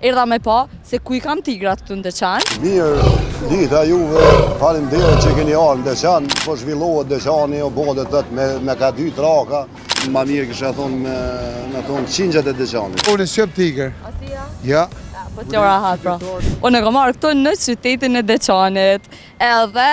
Erdha me pa se ku i kam tigrat këtu në Deçan. Mirë dita juve, faleminderit që keni ardhur në Deçan, po zhvillohet Deçani, o bëhet të me, me ka dy traka, ma mirë kisha thonë me, me thonë qingjat e Deçanit. Unë s'jam tigër. A si ja? Ja. Po të rahat pra. Unë e kam marrë këtu në qytetin e Deçanit. Edhe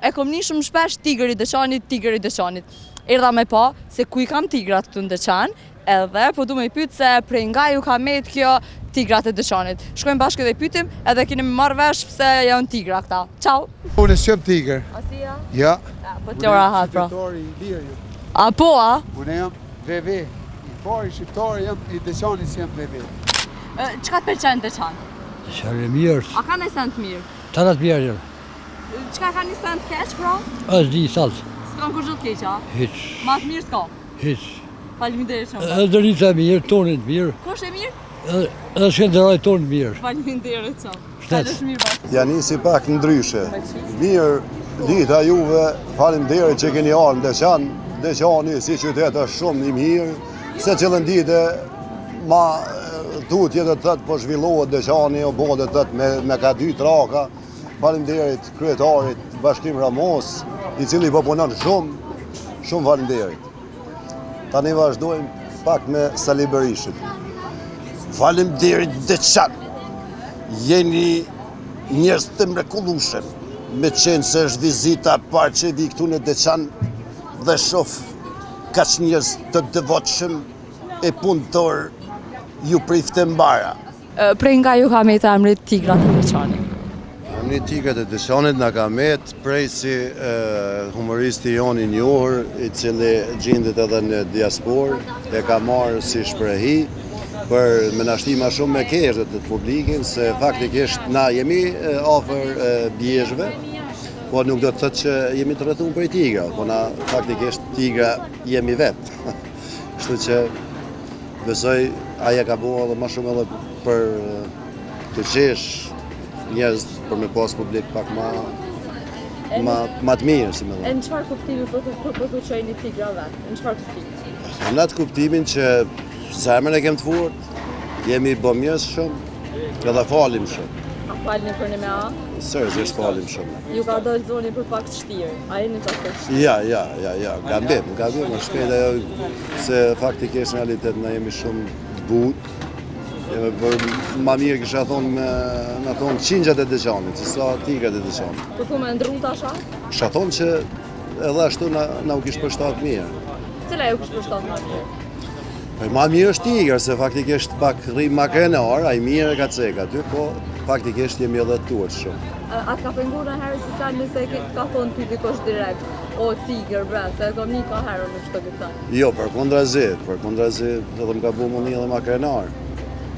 e kom ni shumë shpesh tigër i Deçanit, tigër i Deçanit. Erdha me pa se ku i kam tigrat këtu në Deçan, edhe po du me i pyet se prej nga ju ka met kjo tigrat e Deçanit. Shkojmë bashkë edhe i pytim, edhe keni me marrë vesh pse janë tigra këta. Ciao. Unë s'jam tigër. A si ja? Ja. Po të rahat pra. Qytetari i lirë ju. A po a? Unë jam VV. I pari shqiptar jam i Deçanit si jam VV. Çka të pëlqen në Deçan? Deçani e mirë është. A ka një send të mirë? Tana të mirë janë. Çka ka një send të keq pra? As di salt. S'kam kurgjë të keq, a? Hiç. Ma të mirë s'ka. Hiç. Faleminderit shumë. Edhe Drenica e mirë, tonin të mirë. Kush e mirë? Edhe edhe Skënderaj tonin të mirë. Faleminderit shumë. Shtet. Kalosh mirë bashkë. Ja nisi pak ndryshe. Mirë dita juve, faleminderit që keni ardhur në Deçan. Deçani si qytet është shumë i mirë. Secilën ditë ma tutje do të thotë po zhvillohet Deçani, o bëhet do të thotë me, me ka dy traka. Faleminderit kryetarit Bashkim Ramos, i cili po punon shumë, shumë faleminderit. Tani vazhdojmë pak me Sali Berishën. Faleminderit Deçan. Jeni njerëz të mrekullueshëm. Me qenë se është vizita e parë që vi këtu në Deçan dhe shof kaq njerëz të devotshëm e punëtor ju priftë mbara. Prej nga ju ka met emri Tigrat e Deçanit? Emri Tigrat e Deçanit na ka met prej si humoristi jonë i njohur, i cili gjindet edhe në diasporë, e ka marrë si shprehi për me na shti ma shumë me kesh dhe të publikin, se faktikisht na jemi afër bjeshkëve, po nuk do të thotë që jemi të rrethun prej tigra, po na faktikisht tigra jemi vetë. Kështu që besoj ai e ka bo edhe ma shumë edhe për të qesh njerëz për me pas publik pak ma ma, ma të mirë, si me E thënë. në çfarë kuptimi po po po të qeni tigra vet? Në çfarë kuptimi? Në atë kuptimin që zemrën e kem të fortë, jemi bëmjës shumë, edhe falim shumë. A falni për një me a? Seriozisht falim shumë. Ju ka dalë zoni për pak të shtirë. A jeni pak të shtirë? Ja, ja, ja, ja, gabim, gabim, është shpejt ajo se faktikisht në realitet na jemi shumë të butë, jemi bërë ma mirë kisha thonë me, me thonë qingjat e Deçanit, se sa tigrat e Deçanit. Po thu me ndru tash a? Kisha thonë që edhe ashtu na, na u kish përshtat mirë. Cila ju kish përshtat më mirë? Po ma mirë është tigër, se faktikisht pak rri ma krenar, ai mirë e ka cek aty, po faktikisht jemi edhe të tuat shumë. A a të ka pengu në herë si sa nëse ke ka thonë ty dikush direkt, o tigër bre, se e kom një ka herë në kështu këtë. Jo, përkundrazi, përkundrazi edhe më ka bu më një edhe ma krenar.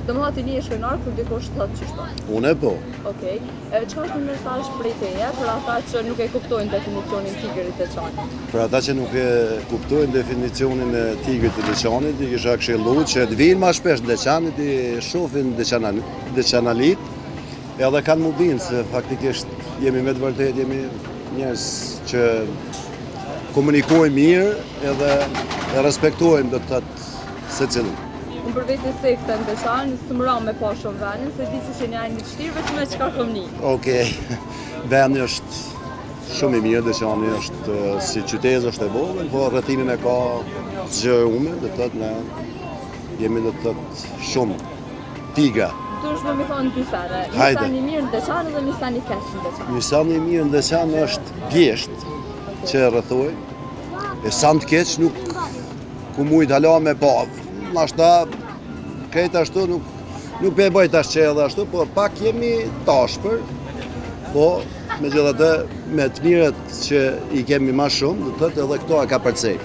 Do më thotë ti një krenar kur dikush thotë qështu. Unë e po. Okej. E, Çka është një mesazh prej teje për ata që nuk e kuptojnë definicionin tigrit të Deçanit? Për ata që nuk e kuptojnë definicionin e tigrit të Deçanit, i kisha këshillu që të vinë ma shpesh në Deçan, të shohin Deçanalit, edhe kanë mu bind se faktikisht jemi me të vërtet, jemi njerëz që komunikojmë mirë edhe e respektojmë do të thotë secilin. Unë për vete sefte në Deçan, s'më ra me pa shumë venin, se di që që një ajnë të shtirë, veç me çka kom një. Okej, vendi është shumë i mirë, Deçani është eh, si qytet është e vogël, po rrethimin e ka zgjeruar, do të thotë ne jemi do të thotë shumë tigra. Dush me mi thonë dy sene. Një Hajde. sen i mirë në Deçan dhe një sen i keq në Deçan. Një san i mirë në Deçan është bjesht që e rrethojnë. E san të keq nuk ku mujt hala me pa. Nashta krejt ashtu nuk nuk pe bëj tash që edhe ashtu, po pak jemi tashpër. Po megjithatë me të mirët që i kemi ma shumë, do të thotë edhe këto e ka përcej.